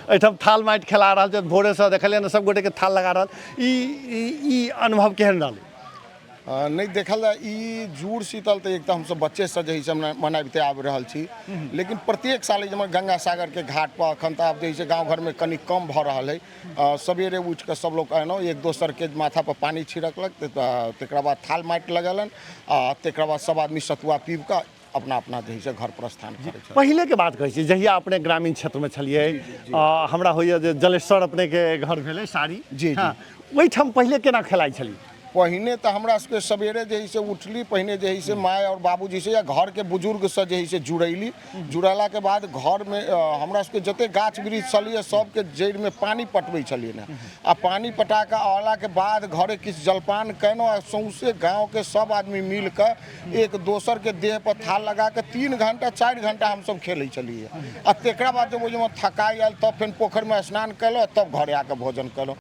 एहिठाम थाल माटि खेला रहल छथि भोरेसँ देखलियै ने सब गोटेके थाल लगा रहल ई ई अनुभव केहन रहलै? नहि देखल जाय ई जुड़ शीतल तऽ एक तऽ हमसब बच्चेसँ जे है से मनाबिते आबि रहल छी, लेकिन प्रत्येक साल जे गंगा सागरके घाट पर अखन तऽ आब जे है से गाँव घरमे कनि कम भऽ रहल है। सवेरे उठि कऽ सब लोक एलहुँ, एक दोसरके माथा पर पानि छिड़कलक, तकरा बाद थाल माटि लगेलनि आ तकरा बाद सब आदमी सतुआ पीब कऽ अपना अपना जे है से घर प्रस्थान करै छथि। पहिलेके बात कहै छी, जहिया अपने ग्रामीण क्षेत्रमे छलियै, हमरा होइए जे जलेश्वर अपनेके घर भेलै साड़ी। जी, जी। ओहिठाम पहिले केना खेलाइ छलियै? पहिने तऽ हमरा सबके सवेरे जे है से उठली, पहिने जे है से माय आओर बाबूजी से या घरके बुजुर्गसँ जे है से जुड़ैली। जुड़ेलाके बाद घरमे हमरा सबके जते गाछ वृक्ष छलियै सबके जड़िमे पानि पटबै छलियै ने, आ पानि पटा कऽ अयलाके बाद घरे किछु जलपान केलहुँ आ सौँसे गाँवके सब आदमी मिल कऽ एक दोसरके देह पर थाल लगा कऽ 3 घंटा 4 घंटा हमसब खेलै छलियै। आ तकरा बाद जब ओहिमे थकाइ आयल तब फेर पोखरिमे स्नान केलहुँ, तब घरे आके भोजन केलहुँ।